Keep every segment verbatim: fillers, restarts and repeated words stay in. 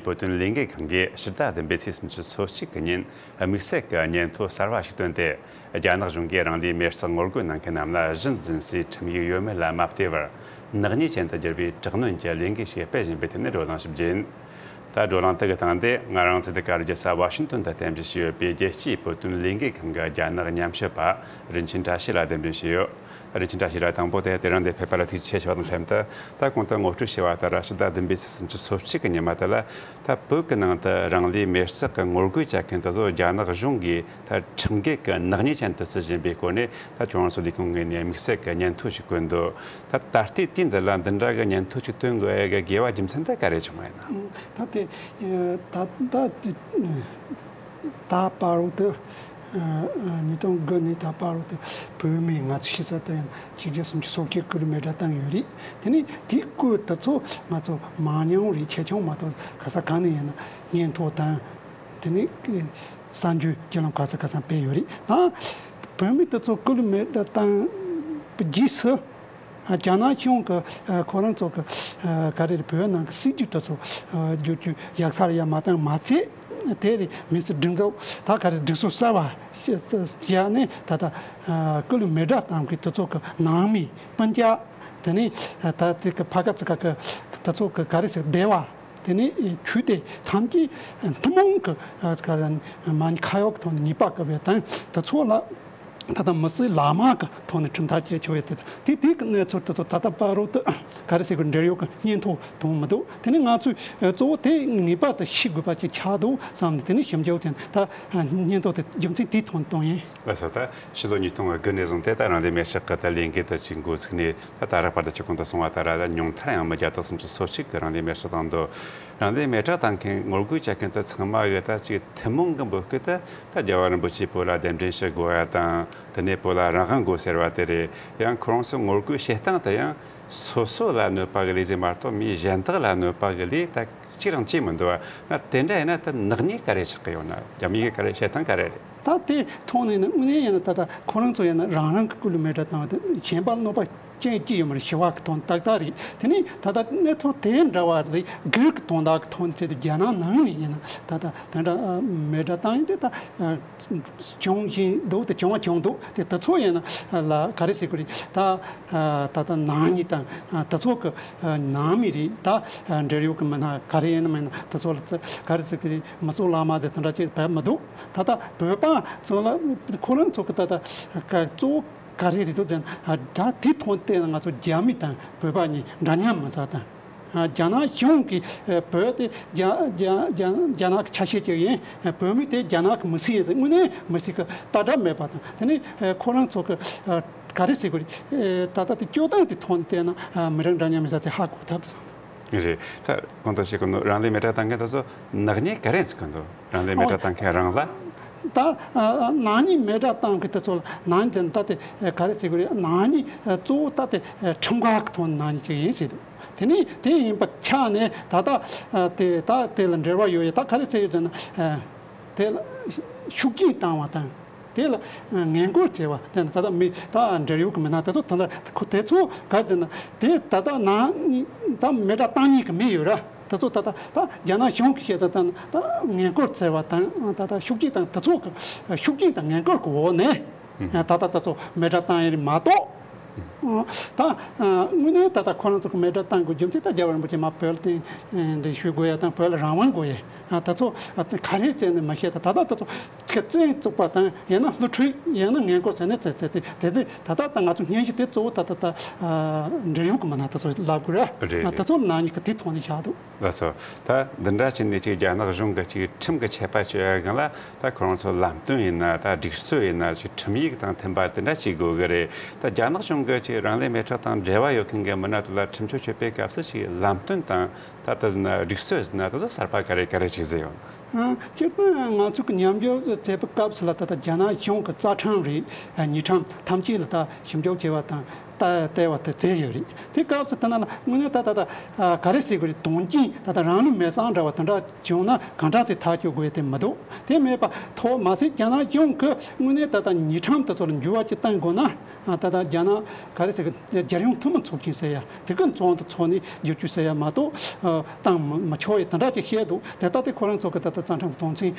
བོད་དོན་ལས་འགུལ་ཁང་གིས་ཕྱི་ཟླ་བདུན་པའི་ཚེས་སོ་གཅིག་གི་ཉིན་དམིགས་བསལ་གྱི་སྙན་ཐོ་གསར་བ་ཞིག་བཏོན་ཏེ། རྒྱ་ནག་གཞུང་གིས་རང་ལུས་མེར་བསྲེགས་ངོ་རྒོལ་གནང་མཁན་རྣམས་ལ་གཞི་འཛིན་སའི་ཁྲིམས་ཡིག་ཡོད་མེད་ལ་མ་ལྟོས་པར། ནག་ཉེས་ཅན་དུ་བསྒྱུར་བའི་དྲག་གནོན་གྱི་ལས་འགུལ་ཞིག་སྤེལ་བཞིན་པའི་ཐད་ནས་བགྲོ་གླེང་ཞིག་བྱས་ཡིན། ད་བགྲོ་གླེང་དེ་གི་སྟེང་དེ་ང་རང་ཚོའི་འདི་ག་རེ་རྒྱལ་ས་ཝ་ཤིང་ཏོན་དུ་རྟེན་གཞི་བྱས་ཡོད་པའི་རྒྱལ་སྤྱིའི་བོད་དོན་ལས་འགུལ་ཁང་གི་རྒྱ་ནག་ཉམས་ཞིབ་པ་རིན་ཆེན་བཀྲ་ཤིས་ལགས་གདན་འདྲེན་བྱས་ཡོད། རིན་ཆེན་བཀྲ་ཤིས་ལགས། དང་པོ་དེ་དེ་རིང་འདིར་ཕེབས་པ་ལ་ཐུགས་རྗེ་ཆེ་ཞུ་བ་དང་ལྷན་དུ། ད་གོང་དུ་ངོ་སྤྲོད་བྱས་པ་ལྟར་ཕྱི་ཟླ་བདུན་པའི་ཚེས་སོ་གཅིག་གི་ཉི་མ་དེ་ལ། ད་བོད་ཀྱི་ནང་དུ་རང་ལུས་མེར་བསྲེགས་ཀྱི་ངོ་རྒོལ་བྱ་མཁན་དེ་ཚོ་རྒྱ་ནག་གཞུང་གིས་ད་ཁྲིམས་འགལ་གྱི་ནག་ཉེས་ཅན་དུ་བརྩི་བཞིན་པའི་སྐོར་ནས། ད་ཁྱོད་རང་ཚོ་ལས་ཁུངས་ངོས་ནས་དམིགས་བསལ་གྱི་སྙན་ཐོ་ཞིག་བཀོད་འདུག། ད་ད་ལྟའི་དུས་འདི་ལ་འདི་འདྲ་གི་སྙན་ཐོ་ཞིག་བཏོན་དགོས་ཡ་གི་དགོས་པ་རྒྱུ་མཚན་དེ་ག་རེ་བྱུང་བ་ཡིན་ན། ད་དེ་ད་ད་ད་བར་དུ། ཉིས་སྟོང་དགུ་ནས་ད་བར་དུ་བོད་མི་ང་ཚོ་ཕྱི་ས་དུ་ཡང་གཅིག་བརྒྱ་སུམ་ཅུ་སོ་བརྒྱད་ཀི་ལོ་མི་ཊར་བཏང་ཡོད་རེད། དེ་ནས་དེའི་སྐོར་དེ་ཚོ་ང་ཚོ་མང་ཉུང་རེད། ཆེ་ཆུང་མ་གཏོགས་ག་ས་ག་ནས་ཡིན་ན་སྙན་ཐོ་དང་། དེ་ནས་གསར་འགྱུར་བརྒྱུད་ལམ་ག་ས་ག་ས་སྤེལ་ཡོད་རེད། ད་བོད་མི་དེ་ཚོ་ཀི་ལོ་མི་ཊར་བཏང་རྗེས་སུ། རྒྱ་ནག་གཞུང་གི་ཁོ་རང་ཚོ་གི་ག་རེ་རེད། བོད་ནང་གི་སྲིད་ཇུས་དེ་ཚོ་བསྒྱུར་བཅོས་ཡག་ས་ལ་ཡ་མ་བཏང་མ་ཚད། དེ་རེད། མི་སེར་སྒྲིག་འཛུགས་ད་ག་རེ་སྒྲིག་སྲོལ་གསར་བ་བཞག་ནས་ད་ལྟ་ཀི་ལོ་མི་ཊར་བཏང་གི་དེ་ཚོ་གི་ནང་མི་སྤུན་ཀྱག། དེ་ནས་ད་དེ་གི་ཕ་ག་ཚ་ག་གི་དེ་ཚོ་གི་ག་རེ་ཟེར་སྡེ་བ། དེ་ནས་ཆོས་སྡེ་ཐམས་ཅད་ཐུན་མོང་གི་ག་རེ་མ་ཉེས་ཁ་གཡོག་གི་ཐོག་ནས་ཉེས་པ་བཀལ་བའི་དང་དེ་ཚོ་ལ། ད་ལྟ་མི་སེར་ལག་དམར་གྱི་ཐོག་ནས་ཁྲིམས་ཐག་བཅད་ཆོག་ཡོད་དེ། དེ་དེ་གི་གནས་ཚུལ་དེ་ཚོ་ད་ལྟ་བར་དུ་ག་རེ་ཟེར་དགོས། འབྲེལ་ཡོད་ཀྱི་སྙན་ཐོ་དང་མི་འདུག། དེ་ནས་ང་ཚོས་གཙོ་བོ་དེ་ངེས་པར་དུ་ཤེས་དགོས་པ་ཅིག་ཆགས་འདུག་བསམ་ནས། དེ་ནས་ཞིབ་འཇུག་དེ་ད་སྙན་ཐོ་དེ་རྒྱུ་མཚན་དེའི་ཐོག་ནས་བཏང་ཡིན། ལགས་སོ། ད་ཕྱི་ལོ་ཉིས་སྟོང་དགུ་ནས་བཟུང་སྟེ་ད་རང་ལུས་མེར་བསྲེགས་ཀྱི་ད་ལས་འགུལ་དེ་ཅིག་འགོ་ཚུགས་ནས། ད་ད་རག་བར་དུ་ཁྱེད་གོང་དུ་གསུངས་པ་ལྟར་ད་ཉུང་མཐར་ཡང་མི་བརྒྱ་དང་སུམ་ཅུ་སོ་གཅིག་གིས་རང་ལུས་མེར་བསྲེགས་བཏང་འདུག། རང་ལུས་མེ་སྲེག་བཏང་མཁན་ངོ་རྒོལ་བྱེད་མཁན་དེ་ཚང་མ་གི་ད་ཅིག་ཐུན་མོང་གི་འབོད་སྐུལ་དེ་ད་རྒྱལ་བ་རིན་པོ་ཆེས་བོད་ལ་གདན་འདྲེན་ཞུ་དགོས་ཡ་དང་། དེ་ནས་བོད་ལ་རང་དབང་དགོས་ཟེར་བ་དེ་རེད། ཡང་ཁོ་རང་ཚོའི་ངོ་རྒོལ་བྱེད་སྟངས་དེ་ཡང་སོ་སོ་ལ་གནོད་པ་གི་ལས་ཟིག་མ་གཏོགས་མི་གཞན་དག་ལ་གནོད་པ་གི་ལས་ད་གཅིག་རང་བྱས་མི་འདུག་བ། ང་དེ་འདྲ་ཡིན་ན་ད་ནག་ཉེས་ག་རེ་ཆགས་ཀྱི་ཡོད་ན། རྒྱ་མིའི་གི་ག་རེ་བཤད་སྟངས་ག་རེ་རེད། ད་དེ་ཐོག་ནས་ནི་དངོས་གནས་ཡིན་ན་ད་ལྟ་ཁོ་རང་ཚོ་ཡིན་ན་རང་རང་གི་ཀུ་ལུ་མེ་ཏྲ་བཏང་བ་དེ་གཞན་པ་གནོད་པ་ཅན་སྐྱེ་ཡོད་མ་རེད། ཞི་བ་གི་དོན་ཏག་ཏག་རེད། དེ་ནས་ད་ལྟ་གནས་ཚུལ་དེ་འདྲ་བ་རེད། སྒེར་གྱི་དོན་དག་གི་ཐོག་ནས་བྱས་ཏེ་རྒྱ་ནག་ནང་ནས་ཡིན་ན་ད་ལྟ་དེ་འདྲ་མེ་ཏྲ་བཏང་ཡིན་དེ་ད་བྱུང་བཞིན་འདུག། དེ་བྱུང་བ་བྱུང་འདུག། དེ་དེ་ཚོ་ཡིན་ན་ལ་ག་རེ་ཟེར་དགོས་རེད། ད་ད་ལྟ་ནག་ཉེས་དང་དེ་ཚོ་གི་ནང་མི་རེད། ད་འབྲེལ་ཡོད་གི་མི་སྣ་ག་རེ་ཡིན་ན་མིན་ན་དེ་ཚོ་ལ་ག་རེ་ཟེར་དགོས་རེད། མི་གསོད་ལག་དམར་ཟེར་དེ་འདྲ་ཅིག་བས་མི་འདུག། ད་ལྟ་བོད་པ་ཚོ་ལ་ཁོ་རང་ཚོ་གི་ད་ལྟ་གཙོ་བོ་ག་རེ་རེད་འདུག་ཟེར་ན། ད་དེ་ཐོག་བལྟས་ན་ང་ཚོ་རྒྱ་མི་དང་བོད་པ་གཉིས་འདྲ་མཉམ་མི་ཟ་དང་། རྒྱ་ནག་གཞུང་གིས་བོད་དེ་རྒྱ་རྒྱ་རྒྱ་རྒྱ་ནག་གི་ཆ་ཤས་ཅིག་ཡིན། བོད་མི་དེ་རྒྱ་ནག་གི་མི་སེར་ཡིན་ཟེར་དངོས་གནས་མི་སྲིད་གི་ལྟ་གྲུབ་མེད་པ་དང་། དེ་ནས་ཁོ་རང་ཚོ་གི་ག་རེ་ཟེར་དགོས་རེད། ད་ལྟ་དེ་སྤྱོད་སྟངས་དེ་ཐོག་ནས་བལྟས་ན་མི་རིགས་འདྲ་མཉམ་ཡིན་ས་དེ་ཧ་གོ་ཐུབ་སོང་། རེད། ད་གོང་དུ་བཤད་གོ་ནོ་རང་ལུས་མེ་སྲེག་བཏང་མཁན་དེ་ཚོ་ནག་ཉེས་ག་རེ་བྱེད་གོ་འདུག། རང་ལུས་མེ་སྲེག་བཏང་མཁན་རང་ལ། ད་ནག་ཉེས་མེ་སྲེག་བཏང་མཁན་དེ་ཚོ་ལ་ནག་ཉེས་ད་དེ་ག་རེ་ཟེར་དགོས་རེད། ནག་ཉེས་གཙོ་བོ་ད་དེ་ཁྲིམས་འགལ་གྱི་ཐོག་ནས་ནག་ཉེས་ཅིག་ཡིན་ཟེར་འདུག། དེ་ནས་དེ་ཡིན་པ་ཆ་ནས་ད་ལྟ་དེ་ད་དེ་ལ་འབྲེལ་བ་ཡོད་ཡ། ད་ག་རེ་ཟེར་ཡོད་ཟེར་ན། དེ་ལ་ཤུགས་རྐྱེན་བཏང་བ་དང་། དེ་ལ་ངན་སྐུལ་བྱས་པ་དེ་ནི་ད་ལྟ་མི་ད་འབྲེལ་ཡོད་ཀྱི་མི་སྣ་དེ་ཚོ་དེ་འདྲ་ཁོ་དེ་ཚོ་ག་རེ་ཟེར་ན་དེ་ད་ལྟ་ནང་ད་མེ་སྲེག་བཏང་མཁན་གྱི་མི་ཡོད་ར། དེ་ཚོ་ད་ལྟ་ད་རྒྱ་ནག་གཞུང་གིས་བཤད་ད་ལྟ་ད་ངན་སྐུལ་བྱས་པ་དང་ད་ལྟ་ཤུགས་རྐྱེན་དང་དེ་ཚོ་གི་ཤུགས་རྐྱེན་དང་ངན་སྐུལ་གྱི་འོག་ནས་ད་ལྟ་དེ་ཚོ་མེ་སྲེག་བཏང་ཡིན་མ་གཏོགས། ད་དངོས་གནས་ད་ལྟ་ཁོ་རང་ཚོ་གི་མེ་སྲེག་བཏང་དགོས་རྒྱུ་མཚན་ད་རྒྱལ་བ་རིན་པོ་ཆེ་མར་བོད་ལ་གདན་འདྲེན་ཞུ་དགོས་ཡ་དང་བོད་ལ་རང་དབང་དགོས་ཡ། ད་ཚོ་ག་རེ་བྱས་ནས་མ་ཤེས། ད་ད་ད་ཚོ་བཙན་བཙུགས་པ་དང་ཡང་ན་བསླུ་བྲིད་ཡང་ན་ངན་སྐུལ་བྱས་ནས་བྱས་བྱས་ཏེ་དེ་དེ་ད་ད་ད་ང་ཚོ་སྙན་ཞུ་དེ་གཙོ་བོ་ད་ད་ད་འབྲེལ་ཡོད་ཀྱི་མི་སྣ་ད་ཚོ་ལབ་དགོས་ར། རེད་རེད། ད་ཚོ་ནག་ཉེས་ཀྱི་དེ་ཐོག་ནས་བཞག་འདུག། ལགས་སོ། ད་འདི་འདྲ་བྱས་ནས་ཅིག་རྒྱ་ནག་གཞུང་གི་ཅིག་ཁྲིམས་ཀྱི་ཆད་པ་གཅོད་ཡ་སྒང་ལ་ད་ཁོ་རང་ཚོ་ལམ་སྟོན་ཡིན་ན་ད་སྒྲིག་སྲོལ་ཡིན་ན་ཅིག་ཁྲིམས་ཡིག་དང་མཐུན་པ་དེ་འདྲ་ཅིག་དགོས་གི་རེད། ད་རྒྱ་ནག་གཞུང་གི་ཅིག་རང་ལུས་མེ་སྲེག་དང་འབྲེལ་བ་ཡོད་མཁན་གྱི་མི་སྣ་དེ་ལ་ཁྲིམས་གཅོད་བྱེད་པའི་སྐབས་སུ་ཅིག་ལམ་སྟོན་དང་ད་ད་ཟེར་ན་སྒྲིག་སྲོལ་ཟེར་ན་ད་ཚོ་གསར་པ་ག་རེ་ག་རེ་ཅིག་བཟོས་ཡོད། སྤྱིར་བཏང་ང་ཚོ་གི་ཉམས་ཞིབ་བྱེད་པའི་སྐབས་སུ་ལ་ད་ལྟ་རྒྱ་ནག་གཞུང་གི་རྩ་ཁྲིམས་རེད། ཉེས་ཁྲིམས་ཐམས་ཅད་ལ་ད་ཞིབ་འཇུག་བྱས་པ་དང་ ལྟ་བལྟ་བ་དེ་བཙལ་ཡོད་རེད། དེ་སྐབས་སུ་དེ་ན་ལ་དངོས་གནས་ད་ད་ད་ཨ་ག་རེ་ཟེར་དགོས་རེད། དོན་རྐྱེན་ད་ད་རང་ལུས་མེར་སྲེག་འདྲ་བ་དེ་འདྲ་བྱུང་ན་གང་འདྲ་ཟེར་ཐག་གཅོད་དགོས་དེ་མི་འདུག་དེ་མེད་པ་ཐོག་མ་ཟད་རྒྱ་ནག་གཞུང་གི་དངོས་གནས་ད་ད་ཉེས་ཁྲིམས་དེ་ཚོ་ལ་འགྱུར་བ་ཅིག་གཏང་དགོས་ན། ཨ་ད་ད་རྒྱ་ནག་ག་རེ་ཟེར་གི་རྒྱལ་ཡོངས་འཐུས་མི་ཚོགས་ཆེན་ཟེར་ཡ་དེ་གི་ཚོགས་འདུ་ཚོགས་ནས་བསྒྱུར་བཅོས་ཟེར་ཡ་མ་གཏོགས་ཨ་གཏང་མི་མི་ཆོག་ཡ་དེ་འདྲ་ཅིག་བཤད་འདུག་དེ་ལྟ་དེ་ཁོ་རང་ཚོ་གི་ད་ད་རྩ་ཁྲིམས་དོན་ཚན་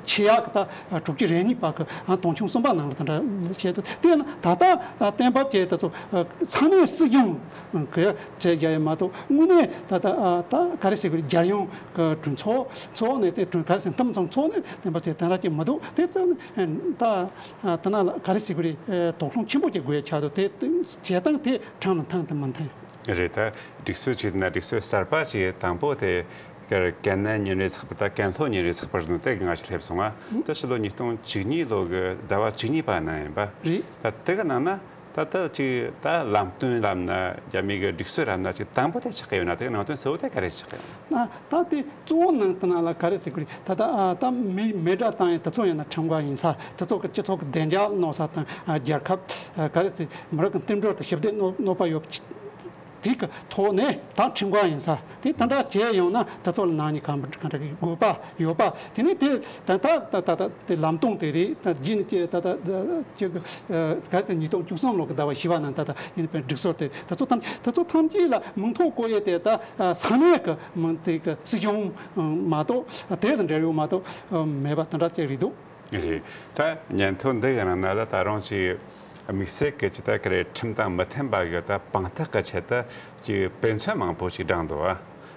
ཆེ་ཡག་གི་ད་དྲུག་ཅུ་རེ་གཉིས་པ་གི་ཨ་དོན་ཆུང་གསུམ་པ་ནང་ལ་དེ་འདྲ་བཤད་འདུག་དེ་ཡིན་ན་ད་ལྟ་ཨ་གཏན་འབེབས་བྱས་དེ་ཚོ་ཨ་ས་གནས་སྲིད་གཞུང་གི་བྱས་རྒྱ་ཡ་མ་གཏོགས་དངོས་གནས་ད་ད་ཨ་ད་ག་རེ་ཟེར་དགོས་རེད། རྒྱལ་ཡོངས་གི་གྲོས་ཚོགས་ཚོགས་ནས་དེ་གྲོས་ག་རེ་ཟེར་འཐུས་མི་ཚོ་ཚོགས་ནས་གཏན་འབེབས་བྱས་དེ་འདྲ་ཅིག་མི་འདུག་དེ་ཚོ་ནི་ད། ཨ་དེ་ན་ལ་ག་རེ་ཟེར་དགོས་རེད། ཨ་དོགས་སློང་ཆེན་པོ་ཅིག་དགོས་ཡ་ཆགས་འདུག་དེ་དེ་བྱེད་སྟངས་དེ་ཁྲིམས་ལ་མཐུན་དང་མི་མཐུན། རེད། ད་སྒྲིག་སྲོལ་ཅིག་ན་སྒྲིག་སྲོལ་གསར་པ་ཅིག་དང་པོ་དེ་ག་རེ་ཀན་ནན་ཉིན་རེའི་ཚགས་པར། ད་ཀན་ལྷོ་ཉིན་རེའི་ཚགས་པར་ནང་དེ་གི་ང་ཅིག་སླེབས་སོང་ང་། ད་ཕྱི་ལོ་ཉིས་སྟོང་བཅུ་གཉིས་ལོ་གི་ཟླ་བ་བཅུ་གཉིས་པ་ནང་ཡིན་པ། རེད། ད་དེ་གི་ནང་ན་ད་ལྟ་ཅིག་ད་ལམ་སྟོན་ལབ་ན་རྒྱ་མི་གི་སྒྲིག་སྲོལ་ལབ་ན་ཅིག་དང་པོ་དེ་ཆགས་ཀྱི་ཡོད་ན། དེ་གི་ནང་དོན་གཙོ་བོ་དེ་ག་རེ་ཆགས་ཀྱི་ཡོད་ན། ད་དེ་གཙོ་བོ་ནང་དུ་ན་ལ་ག་རེ་ཟེར་གི་རེད། ད་ད་ཨ་ད་མི་མེ་སྲེག་བཏང་ཡ་དེ་ཚོ་ཡིན་ན་ཁྲིམས་འགལ་ཡིན་ས། དེ་ཚོ་གི་སྤྱི་ཚོགས་ཀྱི་བདེ་འཇགས་གནོད་ས་དང་ཨ་རྒྱལ་ཁབ་ཨ་ག་རེ་ཟེར་མི་རིགས་ཀྱི་མཐུན་སྒྲིལ་དང་ཞི་བདེ་གནོད་གནོད་པ་ཡོད་པ་དེ་གི་ཐོག་ནས་ད་ཁྲིམས་འགལ་ཡིན་ས་དེ་དེ་འདྲ་བྱས་ཡོང་ན་དེ་ཚོ་ལ་ནག་ཉེས་གང་གང་འདྲ་གི་དགོས་པ་ཡོད་པ། དེ་ནས་དེ་ད་ད་ད་ད་དེ་ལམ་སྟོན་དེ་རེད། ད་རྗེས་ནས་ཀྱི་ད་ད་ཀྱི་ག་རེ་ཟེར་ཉིས་སྟོང་བཅུ་གསུམ་ལོ་གི་ཟླ་བ་བཞི་པ་ནང་ད་ད་ཡིན་པའི་སྒྲིག་སྲོལ་དེ་དེ་ཚོ་ཐམས་དེ་ཚོ་ཐམས་ཅད་ལ་མིང་ཐོ་བཀོད་ཡས་དེ་ད་ས་གནས་ཀྱི་མིང་དེ་གི་སྲིད་གཞུང་མ་གཏོགས་དེ་དང་འབྲེལ་ཡོད་མ་གཏོགས་མེད་པ་དེ་འདྲ་ཅིག་རེད་འདུག་རེད། ད་ཉན་ཐོས་འདི་གི་ནང་ན་ད་ད་རུང་ཅིག་དམིགས་བསལ་གྱི་ཅིག་ད་ག་རེ་ཁྲིམས་དང་མི་མཐུན་པ་གི་ད་དཔང་རྟགས་ཀྱི་ཆེད་དུ་ཅིག་དཔེ་མཚོན་མང་པོ་ཅིག་བགྲངས་འདུག་ཨ།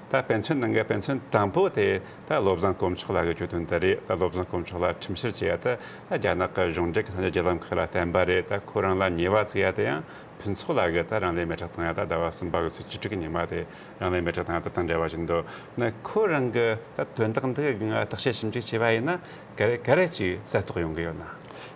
ད་དཔེ་མཚོན་ནང་གི་དཔེ་མཚོན་དང་པོ་དེ་ད་བློ་བཟང་དཀོན་མཆོག་ལགས་ཀྱི་གྱོད་དོན་དེ་རེད། ད་བློ་བཟང་དཀོན་མཆོག་ལགས་ཁྲིམས་བཤེར་བྱེད་ཡ་དེ་ད་རྒྱ་ནག་གི་གཞུང་འབྲེལ་གྱི་ས་གནས་བརྒྱུད་ལམ་ཁག་ལ་བརྟེན་པ་རེད། ད་ཁོ་རང་ལ་ཉེས་པ་བཙུགས་ཡ་དེ་ཡང་ཕུན་ཚོགས་ལགས་ཀྱིས་ད་རང་ལུས་མེ་སྲེག་བཏང་ཡ་ད་ཟླ་བ་གསུམ་པ་གི་ཚེས་བཅུ་དྲུག་གི་ཉི་མ་དེ་རང་ལུས་མེ་སྲེག་བཏང་ཡ་དེ་དང་འབྲེལ་བ་ཅིག་འདུག་ན་ཁོ་རང་གི་ད་དོན་དག་འདི་གི་ང་བརྟག་དཔྱད་ཞིབ་འཇུག་བྱས་པ་ཡིན་ན་ག་རེ་ག་རེ་ཅིག་གསལ་རྟོགས་ཡོང་གི་ཡོད་ན།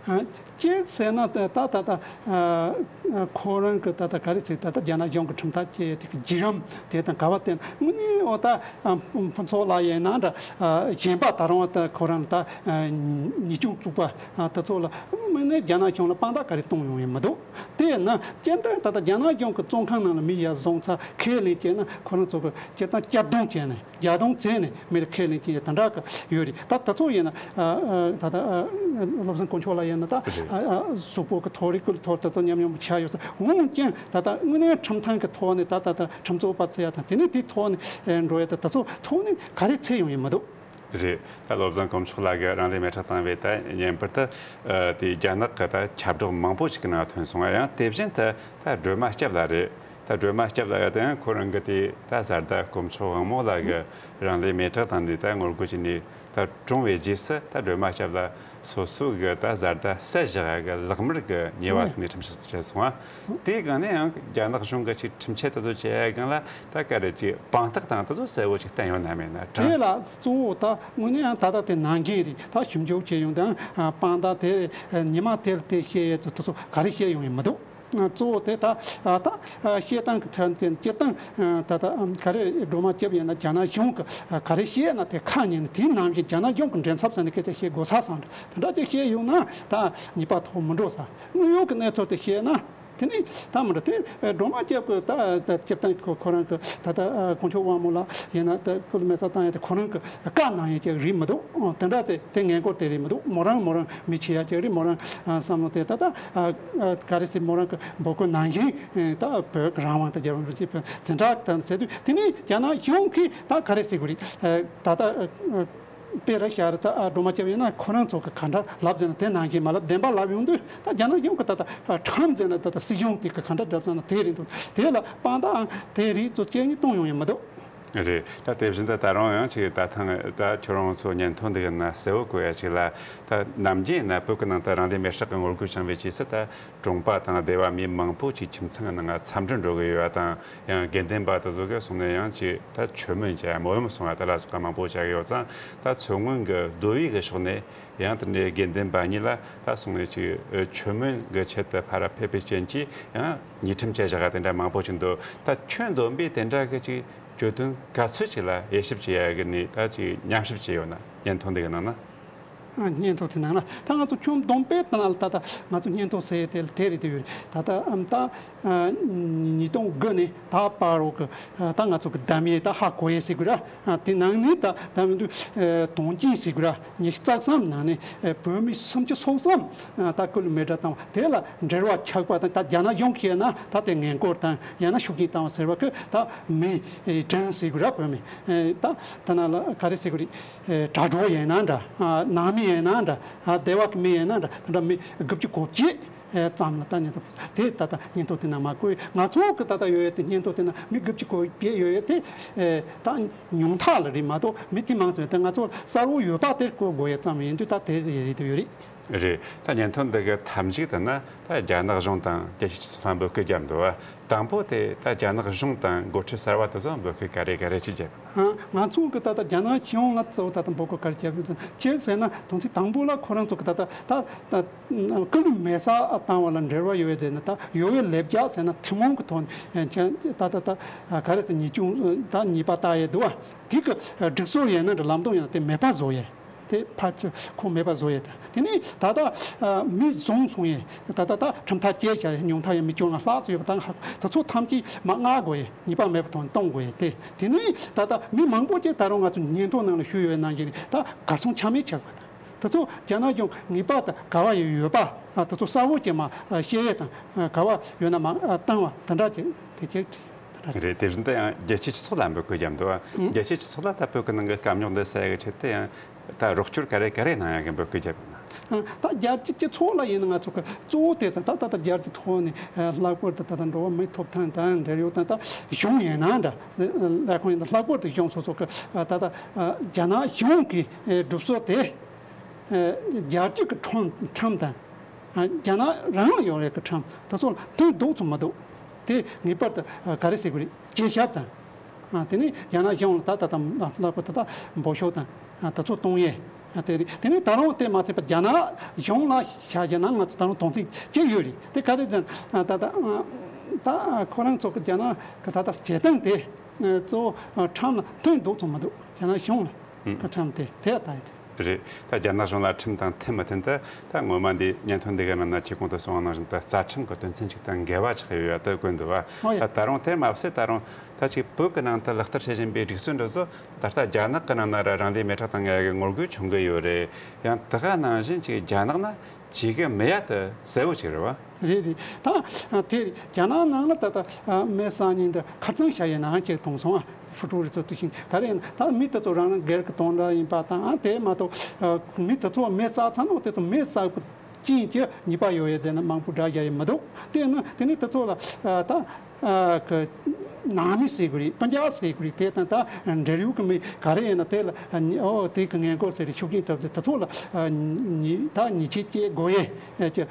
ཨ་ཅེས་ཟེར་ན་ད་ད་ད་ཨ་ཁོ་རང་གི་ད་ད་ག་རེ་ཟེར། ད་ད་རྒྱ་ནག་གཞུང་གི་ཁྲིམས་ཐག་བཅད་དེ་གི་བརྒྱུད་རིམ་དེ་དང་ག་བ་བརྟེན་དངོས་གནས་འོ་ད་ཨ་ཕུན་ཚོགས་ལགས་ཡིན་ན་འདྲ། ཨ་གཞན་པ་ད་རུང་ད་ཁོ་རང་ད་ཨ་ཉེས་སྐྱོན་བཙུགས་པ་ཨ་དེ་ཚོ་ལ་དངོས་གནས་རྒྱ་ནག་གཞུང་ལ་དཔང་རྟགས་ག་རེ་གཏོང་ཡོང་ཡི་མི་འདུག་དེ་ཡིན་ན་སྤྱིར་བཏང་ད་ལྟ་རྒྱ་ནག་གཞུང་གི་བཙོན་ཁང་ནང་ལ་མི་ཡར་བཟུང་ཚར་ཁས་ལེན་བྱས་ན་ཁོ་རང་ཚོ་གི་སྤྱིར་བཏང་གཅར་རྡུང་བྱས་ནས་རྒྱག་རྡུང་བྱས་ནས་མི་ལ་ཁས་ལེན་བྱས་ཡ་དེ་འདྲ་གི་ཡོད་རེད། ད་ད་ཚོ་ཡིན་ན་ཨ་ཨ་ད་ལྟ་ཨ་བློ་བཟང་དཀོན་མཆོག་ལགས་ཡིན་ན་ད་ཨ་ཨ་གཟུགས་པོ་གི་ཐོ་རེ་ཀུ་ལ་ཐོ་ད་ཚོ་ཉམས་ཉམས་ཆགས་ཡོད་ས། འོན་ཀྱང་ད་ལྟ་དངོས་གནས་ཁྲིམས་ཐང་གི་ཐོག་ནས་ད་ད་ད་ཁྲིམས་རྩོད་པ་བྱེད་ཡ་དང་དེ་ནས་དེའི་ཐོག་ནས་ཨ་འགྲོ་ཡ་ད་ད་ཚོ་ཐོག་ནས་ག་རེ་འཚོལ་ཡོང་ཡི་མི་འདུག་རེད། ད་བློ་བཟང་དཀོན་མཆོག་ལགས་ཀྱིས་རང་ལུས་མེ་སྲེག་བཏང་བའི་ད་ཉིན་པར་དུ་ཨ་དེ་རྒྱ་ནག་གི་ད་ཁྱབ་བསྒྲགས་མང་པོ་ཞིག་གི་ནང་ཐོན་སོང་བ། ཡང་དེ་བཞིན་དུ་ད་སྒྲོལ་མ་སྐྱབས་ལགས་རེད། ད་སྒྲོལ་མ་སྐྱབས་ལགས་ཀྱིས་ད་ཡང་ཁོ་རང་གི་དེ་ད་བཟའ་ཟླ་དཀོན་མཆོག་དབང་མོ་ལགས་ཀྱིས་རང་ལུས་མེ་སྲེག་བཏང་ནས་ད་ངོ་རྒོལ་བྱས་ནས་ད་གྲོངས་པའི་རྗེས་སུ་ད་སྒྲོལ་མ་སྐྱབས་ལགས་སོ་སོ་གི་ད་བཟའ་ཟླ་བསད་བཞག་ཡ་གི་ལག་དམར་གི་ཉེས་པ་ཟིན་ནས་ཁྲིམས་བཤེར་བྱས་སོང་བ། དེའི་སྒང་ནས་ཡང་རྒྱ་ནག་གཞུང་གི་ཅིག་ཁྲིམས་ཆད་དེ་ཚོ་བཅད་ཡ་སྒང་ལ་ད་ག་རེ་ཅིག་དཔང་རྟགས་དང་དེ་ཚོ་གསལ་བོ་ཅིག་བསྟན་ཡོད་ན་མེད་ན་དྲང་། དེ་ལ་གཙོ་བོ་ད་དངོས་གནས་ཡང་ད་ལྟ་དེ་ནང་འགན་རེད། ད་ཞིབ་འཇུག་བྱས་ཡོང་དང་དཔང་རྟགས་དེ་ཉི་མ་དེར་དེ་བཤད་ཡས་དེ་ཚོ་ག་རེ་བཤད་ཡོང་ཡི་མི་འདུག་གཙོ་བོ་དེ་ད་ད་བཤད་སྟངས་ཀྱི་ཐད་དེ་སྤྱིར་བཏང་ད་ལྟ་ག་རེ་སྒྲོལ་མ་སྐྱབས་ཡིན་ན་རྒྱ་ནག་གཞུང་གི་ག་རེ་བཤད་ན་དེ་ཁ་ཉན་ནས་དེའི་ནང་བཞིན་རྒྱ་ནག་གཞུང་གི་མགྲིན་ཚབ་ཟེར་ནས་སྐད་ཆ་བཤད་དགོས་ས་བསམ་འདྲ་དེ་འདྲ་ཅིག་བཤད་ཡོང་ན་ད་ཉེས་པ་ཐོག་མི་འགྲོ་ས། དངོས་ཡོད་ཀྱི་གནས་ཚུལ་དེ་བཤད་ན། དེ་ནས་ད་མི་འདྲ་དེ་སྒྲོལ་མ་སྐྱབས་ཀྱི་ད་ད་སྐྱབས་སྟངས་ཁོ་ཁོ་རང་གི་ད་ད་དཀོན་མཆོག་དབང་མོ་ལགས་ཡིན་ན་ད་སྐུ་ལུས་མེ་སྲེག་བཏང་ཡ་དེ་ཁོ་རང་གི་བཀའ་གནང་ཡ་ཅིག་རེད་མི་འདུག་དེ་འདྲ་དེ་དེ་ངན་སྐོར་དེ་རེད་མི་འདུག་མོ་རང་མོ་རང་མི་བྱེད་ཡ་ཅིག་རེད། མོ་རང་བསམ་བློ་དེ་ད་ད་ག་རེ་ཟེར་མོ་རང་གི་འབོད་སྐུལ་ནང་བཞིན་ད་བོད་ཀྱི་རང་དབང་དང་རྒྱལ་བ་རིན་པོ་ཆེ་དེ་འདྲ་ད་ཟེར་དུས་དེ་ནས་རྒྱ་ནག་གཞུང་གིས་ད་ག་རེ་ཟེར་དགོས་རེད། ད་ད། དཔེ་ར་ཤ་ར་ད་ཨ་སྒྲོལ་མ་སྐྱབས་ཡིན་ན་ཁོ་རང་ཚོ་གི་ག་འདྲ་ལབ་ཟེར་ན་དེ་ནང་བཞིན་མ་ལབ་བདེན་པ་ལབ་ཡོང་དུས་ད་རྒྱ་ནག་གཞུང་གི་ད་ད་ཁྲིམས་ཟེར་ན་ད་ད་སྲིད་གཞུང་དེ་གི་ག་འདྲ་བསྒྲུབས་ཟེར་ན་དེ་རེད་འདུག་དེ་ལ་དཔང་རྟགས་ཨང་དེ་རིགས་ཚོ་སྐྱེལ་ནི་གཏོང་ཡོང་ཡ་མི་འདུག་རེད། ད་དེ་བཞིན་དུ་ད་རུང་ཡང་ཅིག་ད་ཐེངས་ད་ཁྱོད་རང་ཚོ་ཉན་ཐོས་འདི་གི་ན་གསལ་བོ་བཀོད་ཡ་ཅིག་ལ་ད་ནམ་རྒྱུན་ན་བོད་ཀྱི་ནང་དུ་རང་ལུས་མེར་སྲེག་གི་ངོ་རྒོལ་བྱུང་བའི་རྗེས་སུ་ད། གྲོང་པ་དང་སྡེ་བ་མི་མང་པོ་ཅིག་ཁྱིམ་ཚང་གི་ནང་ང་འཚམས་འདྲི་འགྲོ་གི་ཡོད་པ་དང་ཡང་དགེ་འདུན་པ་དེ་ཚོ་གི་སོང་ནས་ཡང་ཅིག་ད་མཆོད་མེ་བྱ་སྨོན་ལམ་གསུང་བ་དེ་ལ་སོགས་པ་མང་པོ་བྱ་གི་ཡོད་ཙང་ད་མཚོ་སྔོན་གི་མདོ་དབུས་གི་ཕྱོགས་ནས་ཡང་དེ་འདྲའི་དགེ་འདུན་པ་གཉིས་ལ་ད་སོང་ནས་ཅིག་མཆོད་མེ་གི་ཆེད་དུ་ཕར་ཕེབས་པའི་རྐྱེན་གྱིས་ཡང་ཉེས་ཁྲིམས་བཅད་བཞག་ག་དེ་འདྲ་མང་པོ་ཅིག་འདུག་ད་ཁྱོན་བསྡོམས་པས་དེ་འདྲ་གི་ཅིག་གྱོད་དོན་ག་ཚོད་ཅིག་ལ་དབྱེ་ཞིབ་བྱེད་ཡ་གི་ནས་ད་ཅིག་ཉམས་ཞིབ་བྱས་ཡོད་ན་ཉན་ཐོས་འདི་གི་ནང་ན། སྙན་ཐོ་དེ་ནང་ལ་ད་ང་ཚོ་ཁྱོན་བསྡོམས་པའི་ནང་ལ་ད་ལྟ་ང་ཚོ་སྙན་ཐོ་ཟེར་དེ་དེ་རེད་དེ་ཡོད་རེད། ད་ལྟ་ཨམ་ད་ཉིས་སྟོང་དགུ་ནས་ད་བར་རོ་གི་ད་ང་ཚོ་གི་བདམས་ཡས་ད་ཧ་གོ་ཡས་ཟེར་དགོས་ར། དེ་ནང་ནས་ད་ད་མི་འདུག་དོན་རྐྱེན་ཟེར་དགོས་ར། ཉི་ཤུ་རྩ་གསུམ་ནང་ནས་བོད་མི་སུམ་ཅུ་སོ་གསུམ་ད་སྐུ་ལུས་མེ་སྲེག་བཏང་བ་དེ་ལ་འབྲེལ་བ་ཆགས་པ་དང་ད་རྒྱ་ནག་གཞུང་གིས་ན་ད་དེ་ངན་སྐུལ་དང་ཡང་ན་ཤུགས་རྐྱེན་བཏང་བ་ཟེར་བ་གི་ད་མི་དྲན་ཟེར་དགོས་ར། བོད་མི་ད་ད་ན་ལ་ག་རེ་ཟེར་དགོས་རེད། དྲ་གྲོགས་ཡིན་ན་འདྲ། ནང་མི་ཡིན་ན་འདྲ། སྡེ་བ་གི་མི་ཡིན་ན་འདྲ། ད་འདྲ་མི་དགུ་བཅུ་གོ་བརྒྱད་ཙམ་ལ་ད་ཉིན་ཐོ་དེ་ད་ལྟ་སྙན་ཐོ་དེ་ན་མ་བཀོད། ང་ཚོ་གི་ད་ལྟ་ཡོད་ཡོད་དེ་སྙན་ཐོ་དེ་ན་མི་དགུ་བཅུ་གོ་བརྒྱད་ཡོད་ཡོད་དེ། ད་ཉུང་མཐའ་ལ་རེད་མ་གཏོགས་མི་དེ་མང་ཙམ་ཡོད་དེ། ང་ཚོ་གསལ་བོ་ཡོད་པ་དེ་བཀོད་དགོས་ཡོད་ཙམ་ཡིན་དུས་ད་དེ་རེད་དུ་ཡོད་རེད། རེད། ད་སྙན་ཐོ་འདི་གི་ཐབས་ཇུས་དེ་ན་ད་རྒྱ་ནག་གཞུང་དང་རྒྱལ་སྤྱིའི་སྤྱི་ཚོགས་ལ་འབོད་སྐུལ་བརྒྱབ་འདུག་བ། དང་པོ་དེ་ད་རྒྱ་ནག་གཞུང་དང་འགོ་ཁྲིད་གསར་བ་དེ་ཚོ་འབོད་སྐུལ་ག་རེ་ག་རེ་ཅིག་བརྒྱབ་ཡོད་ན། ང་ཚོ་གི་ད་ལྟ་རྒྱ་ནག་གཞུང་ལ་གཙོ་བོ་ད་ལྟ་འབོད་སྐུལ་ག་རེ་བརྒྱབ་ཡོད་ན། གཅིག་ཟེར་ན་དོན་ཚན་དང་པོ་ལ་ཁོ་རང་ཚོ་གི་ད་ལྟ་ད་སྐུ་ལུས་མེ་སྲེག་བཏང་བ་ལ་འབྲེལ་བ་ཡོད་ཟེར་ན། ད་ཡོ་ཡོ་ལེབ་རྒྱག་ཟེར་ན་ཐུན་མོང་གི་ཐོག་ནས་ད་ད་ད་ག་རེ་ཟེར་ཉེས་སྐྱོན་ད་ཉེས་པ་བཏགས་ཡས་འདུག་བ། དེ་གི་སྒྲིག་སྲོལ་ཡིན་ན་འདྲ་ལམ་སྟོན་ཡིན་ན་དེ་མེད་པ་བཟོ་ཡས། དེ་ཕར་ཚུར་ཁོ་མེད་པ་བཟོ་ཡས་དང་། དེ་ནས་ད་ལྟ་མི་བཟུང་སོང་ཡས་ད་ལྟ་ད་ཁྲིམས་ཐག་བཅད་བཞག་ཡས། ཉུང་མཐའ་ཡས་མི་སྐྱོན་ལ་ལྷག་ཙམ་ཡོད་པ་དང་ཧ་གོ། དེ་ཚོ་ཐམས་ཅད་མ་མངགས་དགོས་ཡས། ཉེས་པ་མེད་པ་དང་གཏོང་དགོས་ཡས་དེ། དེ་ནས་ད་ལྟ་མི་མང་པོ་ཅིག་ད་རུང་ང་ཚོ་སྙན་ཐོ་ནང་ལ་ཞུས་ཡོད་ནང་བཞིན་ད་གར་སོང་ཆ་མེད་ཆགས་པ་དང་། དེ་ཚོ་རྒྱ་ནག་གཞུང་ངེས་པར་དུ་ག་བ་ཡོད་པ་དེ་ཚོ་གསལ་བོ་ཅིག་མ་བཤད་ཡས་དང་། ག་བ་ཡོད་ན་མ་བཏང་བ་དེ་འདྲ་ཅིག་དེ་ཅིག་དེ་འདྲ་རེད། དེ་བཞིན་དུ་ཡང་རྒྱལ་སྤྱིའི་སྤྱི་ཚོགས་ལ་འབོད་སྐུལ་བརྒྱབ་འདུག་བ། རྒྱལ་སྤྱིའི་སྤྱི་ཚོགས་ལ་ད་བོད་ཀྱི་ནང་གི་དཀའ་རྙོག་འདི་སེལ་ཡག་གི་ཆེད་དུ་ཡང་ད་རོགས་སྐྱོར་ག་རེ་ག་རེ་གནང་ཡག་གི་འབོད་སྐུལ་བརྒྱབ་ཡོད་ན། ད་རྒྱལ་སྤྱིའི་སྤྱི་ཚོགས་ལ་ཡིན་ན་ང་ཚོ་གི་གཙོ་བོ་དེ་ཚོ་ད་ད་ལྟ་རྒྱལ་སྤྱིའི་ཐོག་ནས་ལྷག་པར་དུ་ད་ལྟ་འགྲོ་བ་མིའི་ཐོབ་ཐང་དང་འབྲེལ་ཡོད་དང་ད་གཞུང་ཡིན་ན་འདྲ་ལས་ཁུངས་ཡིན་ན་ལྷག་པར་དུ་གཞུང་སོ་སོ་གི་ད་ལྟ་རྒྱ་ནག་གཞུང་གི་སྒྲུབ་སྲོལ་དེ། རྒྱལ་སྤྱི་གི་ཁྲིམས་ཁྲིམས་དང་། རྒྱ་ནག་རང་ལ་ཡོད་རེད་གི་ཁྲིམས་དེ་ཚོ་ལ་མཐུན་འདུག་ཚུལ་མི་འདུག་དེ་ངེས་པར་དུ་ག་རེ་ཟེར་དགོས་རེད། བཅད་ཁྱབ་དང་། དེ་ནས་རྒྱ་ནག་གཞུང་ལ་ད་ད་ད་ལྷག་པར་དུ་ད་འབོད་ཤོག་དང་དེ་ཚོ་གཏོང་ཡས་དེ་རེད། དེ་ནས་ད་རུང་དེ་མ་ཚད་པ་རྒྱ་ནག་གཞུང་ལ་བྱ་རྒྱུ་ན་ང་ཚོ་ད་རུང་དོན་ཚན་གཅིག་ཡོད་རེད། དེ་ག་རེ་ཟེར་ན་ད་ད་ད་ཁོ་རང་ཚོ་གི་རྒྱ་ནག་གི་ད་ད་བྱེད་སྟངས་དེ་གཙོ་བོ་ཁྲིམས་ལ་མཐུན་འདུག་ཚུལ་མི་འདུག་རྒྱ་ནག་གཞུང་ལ་གི་ཁྲིམས་དེ་དེ་ལྟ་ཡི་དེ། རེད། ད་རྒྱ་ནག་གཞུང་ལ་ཁྲིམས་དང་མཐུན་མི་མཐུན་དེ་ད་ངོ་མ་འདི་སྙན་ཐོ་འདི་ག་ནང་ན་ཁྱེད་གོང་དུ་གསུངས་པ་ནང་བཞིན་ད་རྩ་ཁྲིམས་ཀྱི་དོན་ཚན་ཅིག་དང་འགལ་བ་ཆགས་ཡོད་ཡ་ད་དགོས་འདུག་བ། ཨོ་ཡ། ད་ད་རུང་དེ་མ་ཟད་ད་རུང་ད་ཅིག་བོད་ཀྱི་ནང་དུ་ལག་བསྟར་བྱེད་བཞིན་པའི་སྒྲིག་སྲོལ་འདི་ཚོ་ད་ལྟ་རྒྱ་ནག་གི་ནང་ན་ར་རང་ལུས་མེ་སྲེག་བཏང་ཡ་གི་ངོ་རྒོལ་བྱུང་གི་ཡོད་རེད། ཡང་དེ་ག་ནང་བཞིན་ཅིག་རྒྱ་ནག་ན་བྱེད་གི་མེད་ཡ་དེ་གསལ་བོ་ཅིག་རེད་བ། རེད་རེད། ད་དེ་རྒྱ་ནག་ནང་ལ་ད་ལྟ་མེ་སྲེག་ཉིན་དུ་ཁ་རྩང་བྱ་ཡི་ནང་ཅིག་གཏོང་སོང་ཨ། ཧྥུ་ཀྲུའུ་རི་ཚོ་དེ་བཞིན་ག་རེ་ཡིན་ན་ད་མི་དེ་ཚོ་རང་རང་སྒེར་གྱི་དོན་དག་ཡིན་པ་དང་ཨ་དེ་མ་གཏོགས་མི་དེ་ཚོ་མེ་བསགས་ཚར་ན་དེ་ཚོ་མེ་བསགས་པའི་རྐྱེན་གྱིས་ཉེས་པ་ཡོད་ཡོད་ཟེར་ན་མང་པོ་འདྲ་བཞག་ཡི་མི་འདུག་དེ་ནི་དེ་ནི་དེ་ཚོ་ལ་ད་གི་ནང་མི་ཟེར་དགོས་རེད། སྤུན་ཀྱག་ཟེར་དགོས་རེད། དེ་དང་ད་འབྲེལ་ཡོད་ཀྱི་མི་ག་རེ་ཡིན་ན་དེ་ལ་ཨོ་དེ་གི་ངན་སྐུལ་ཟེར་རེད། ཤུགས་རྐྱེན་ཐེབས་ཏེ་དེ་ཚོ་ལ་ཉེས་ད་ཉེས་ཆད་བཅད་དགོས་ཡས་ཀྱི་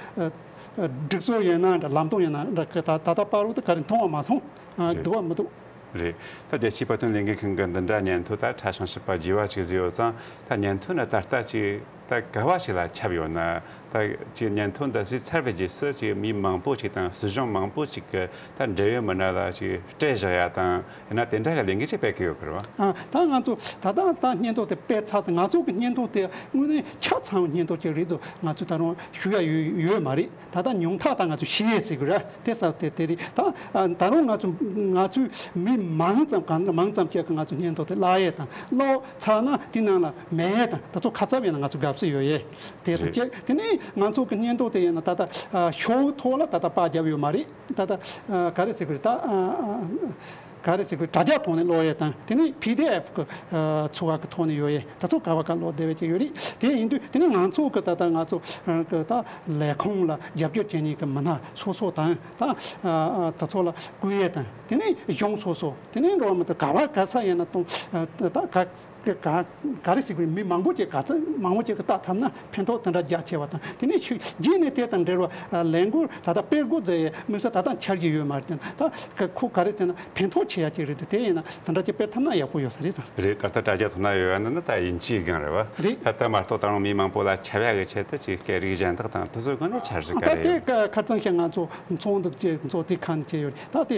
སྒྲིག་སྲོལ་ཡིན་ན་འདྲ་ལམ་སྟོན་ཡིན་ན་འདྲ་གི་ད་ད་ལྟ་བར་དུ་ག་རེ་མཐོང་བ་མ་སོང་། རེད། འདུག་བ་མི་འདུག་རེད། ད་རྒྱལ་སྤྱིའི་བོད་དོན་ལས་འགུལ་ཁང་གི་འདི་འདྲ་སྙན་ཐོ་ད་ཕྲ་ཞིང་ཞིབ་པ་རྒྱས་པ་ཅིག་བཟོས་ཡོད་ཙང་ད་སྙན་ཐོ་ནི་ད་ལྟ་ཅིག་ད་ག་བ་ཞིག་ལ་ཁྱབ་ཡོད་ན། ད་ཅིག་སྙན་ཐོ་འདི་བཟོས་ཚར་བའི་རྗེས་སུ་ཅིག་མི་མང་པོ་ཅིག་དང་སྲིད་གཞུང་མང་པོ་ཅིག་གི་ད་འབྲེལ་ཡོད་མི་སྣ་ལ་ཅིག་སྤྲད་བཞག་ཡ་དང་ཡིན་ན་དེ་འདྲ་གི་ལས་འགུལ་ཅིག་སྤེལ་གི་ཡོད་གི་རེད་བ། ཨ་ད་ང་ཚོ་ད་ལྟ་ད་སྙན་ཐོ་དེ་སྤེལ་ཚར་ཙང་ང་ཚོ་གི་སྙན་ཐོ་དེ་དངོས་གནས་ཆ་ཚང་བའི་སྙན་ཐོ་ཅིག་རེད་ཚོ་ང་ཚོ་ད་རུང་ཞུ་ཡ་ཡོད་ཡོད་མ་རེད། ད་ལྟ་ཉུང་མཐའ་ད་ང་ཚོ་ཤེས་ཡས་ཟེར་དགོས་ར། དེ་ས་དེ་དེ་རེད། ད་ད་རུང་ང་ཚོ་ང་ཚོའི་མི་མང་ཙམ་གང་མང་ཙམ་ཅིག་གི་ང་ཚོ་སྙན་ཐོ་དེ་བཀླག་ཡས་དང་བཀླགས་ཚར་ན་དེ་ནང་ལ་མེད་ཡས་དང་ད་ཚོ་ཁ་ཚ་བས་ན་ང་ཚོ་དགའ་བསུ་ཡོད་ཡས་དེ་དང་རེད། ཅིག་དེ་ནས་ང་ཚོ་གི་སྙན་ཐོ་དེ་ཡིན་ན་ད་ལྟ་ཤོག་ཐོག་ལ་ད་ལྟ་པར་བརྒྱབ་ཡོད་མ་རེད། ད་ལྟ་ག་རེ་ཟེར་དགོས་རེད། ད་ག་རེ་ཟེར་དགོས་དྲ་རྒྱ་ཐོག་ནས་ཀློག་ཡས་དང་དེ་ནས་པི་ཌི་ཨེཕ་གི་ཚུ་བ་གི་ཐོག་ནས་ཡོད་ཡས་ད་ཚོ་ག་བ་ག་ཀློག་བདེ་བས་ཀྱི་ཡོད་རེད། དེ་ཡིན་དུས་དེ་ནས་ང་ཚོ་གི་ད་ལྟ་ང་ཚོ་གི་ད་ལས་ཁུངས་ལ་རྒྱབ་སྐྱོར་བྱེད་མཁན་གི་མི་སྣ་སོ་སོ་དང་ད་ད་ཚོ་ལ་བསྐུལ་ཡས་དང་དེ་ནས་གཞུང་སོ་སོ་དེ་ནས་འགྲོ་བ་མི་ད་ག་བ་ག་ས་ཡིན་ན་གཏོང་ད་ག་ག་ག་རེ་ཟེར་དགོས་རེད། མི་མང་པོ་ཅིག་ག་ཚོད་མང་པོ་ཅིག་གི་ལྟ་ཐུབ་ན་ཕན་ཐོགས་དེ་འདྲ་རྒྱ་ཆེ་བ་དང་དེ་ནས་ཆུ་རྗེས་ནས་དེ་དང་འབྲེལ་བ་ལས་འགུལ་ད་ལྟ་སྤེལ་འགོ་མཛད་ཡས་དམིགས་བསལ་ད་ལྟ་འཆར་གྱི་ཡོད་མ་རེད། དེ་ད་ཁོ་ག་རེ་ཟེར་ན་ཕན་ཐོགས་ཆེ་ཡ་ཅིག་རེད་དེ་དེ་ཡིན་ན་དེ་འདྲ་ཅིག་སྤེལ་ཐུབ་ན་ཡག་པོ་ཡོད་ས་རེད་ཟེར། རེད། ད་ལྟ་དྲ་རྒྱ་ཐོག་ན་ཡོད་ཡ་འདི་ནི་ད་དབྱིན་ཇིའི་སྒང་རེད་བ། རེད། ད་ལྟ་མ་གཏོགས་ད་རུང་མི་མང་པོ་ལ་ཁྱབ་ཡ་གི་ཆེད་དུ་ཅིག་སྐད་རིགས་གཞན་དག་དང་དེ་ཚོའི་སྒང་ནས་འཆར་གཞི་ག་ད་རེ་དེ་ཡོད། ཁ་ཁ་ཚང་ཞིག་ང་ཚོ་ཚོགས་འདུ་ཅིག་ཚོགས་དེ་ཁ་ནས་བྱས་ཡོད་རེད། ད་དེ་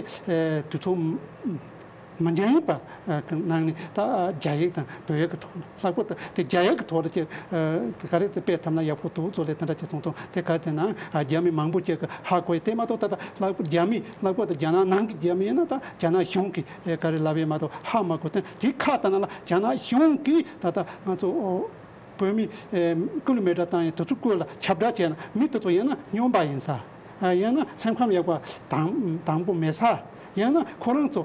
དུས་ཚོད། མི་འཇོན་པ་ནང་ནས་ད་རྒྱ་ཡིག་དང་བོད་ཡིག་གི་ཐོག་ལ་ལྷག་པར་དུ་དེ་རྒྱ་ཡིག་གི་ཐོག་ལ་ཅིག་ག་རེ་དེ་སྤེལ་ཐུབ་ན་ཡག་པོ་འདུག་ཚོ་ལས་དེ་འདྲ་ཅིག་གསུངས་སོང་། དེ་ག་རེ་དེ་ན་རྒྱ་མི་མང་པོ་ཅིག་གིས་ཧ་གོ་ཡི། དེ་མ་གཏོགས་ད་ལྟ་ལྷག་པར་རྒྱ་མི་ལྷག་པར་དུ་རྒྱ་ནག་ནང་གི་རྒྱ་མི་ཡིན་ན་ད་རྒྱ་ནག་གཞུང་གིས་ག་རེ་ལབ་ཡོད་མ་གཏོགས་ཧ་མ་གོ། དེ་དེ་ཁ་ལྟ་ན་ལ་རྒྱ་ནག་གཞུང་གིས་ད་ལྟ་ང་ཚོ་བོད་མི་ཀི་ལོ་མི་ཊར་བཏང་ཡང་དེ་ཚོ་སྐོར་ལ་ཁྱབ་བསྒྲགས་བྱས་ན་མི་དེ་ཚོ་ཡང་ན་སྨྱོན་པ་ཡིན་ས། ཡང་ན་སེམས་ཁམས་ཡག་པ་དང་དང་པོ་མེད་ས། ཡང་ན་ཁོ་རང་ཚོ་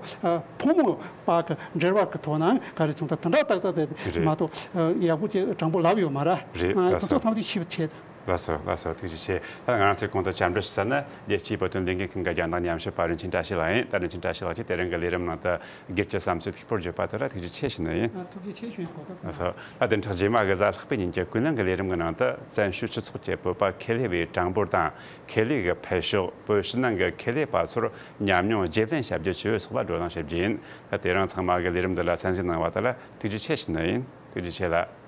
ཕོ་མོ་བར་གྱི་འབྲེལ་བ་གི་ཐོག་ན་ག་རེ་བྱུང་ད་དེ་འདྲ་ཏག་ཏག་དེ་རེད། མ་གཏོགས་ཡག་པོ་ཅིག་དྲང་པོ་ལབ་ཡོད་མ་རེད། རེད། ལགས་དེ་ཚོ་སོ། ཐམས་ཅད་ཤེས་པ་ཆེད། ལགས་སོ། ལགས་སོ། ཐུགས་རྗེ་ཆེ། ད་ང་རང་ཚོའི་གོང་དུ་བཅར་འདྲི་ཞུ་ས་ནི་རྒྱལ་སྤྱིའི་བོད་དོན་ལས་འགུལ་ཁང་གི་རྒྱང་བསྒྲགས་ཉམས་ཞིབ་པ་རིན་ཆེན་བཀྲ་ཤིས་ལགས་ཡིན། ད་རིན་ཆེན་བཀྲ་ཤིས་ལགས་ཀྱིས་དེ་རིང་གི་ལས་རིམ་ནང་དུ་སྒེར་གྱི་བསམ་ཚུལ་ཐུགས་ཕོར་བརྗོད་པ་དེ་ལ་ཐུགས་རྗེ་ཆེ་ཞུ་ནི་ཡིན། ཨ། ཐུགས་རྗེ་ཆེ་ཞུ་ཡིན། གོ་སྐབས། ལགས་སོ། ད་དེ་འཕྲལ་རྗེས་མ་གི་གཟའ་ལྷག་པའི་ཉིན་གྱི་ཀུན་གླེང་གི་ལས་རིམ་གྱི་ནང་དུ་བཙན་བྱོལ་སྤྱི་ཚོགས་ཀྱི་བོད་པ་ཁེ་ལས་པའི་གྲངས་འབོར་དང་ཁེ་ལས་ཀྱི་འཕེལ་ཕྱོགས། བོད་ཕྱི་ནང་གི་ཁེ་ལས་པ་ཚོར་ཉམས་མྱོང་བརྗེ་ལེན་བྱ་རྒྱུ་བཅས་སོགས་ལ་བགྲོ་གླེང་བྱེད་རྒྱུ་ཡིན། ད་དེ་རིང་ཚང་མ་གིས་ལས་རིམ་འདི་ལ་གསན་གཟིགས་གནང་བ་དེ་ལ་ཐུགས་རྗེ་ཆེ་ཞུ་ནི་ཡིན། ཐུགས་རྗེ་ཆེ་ལགས།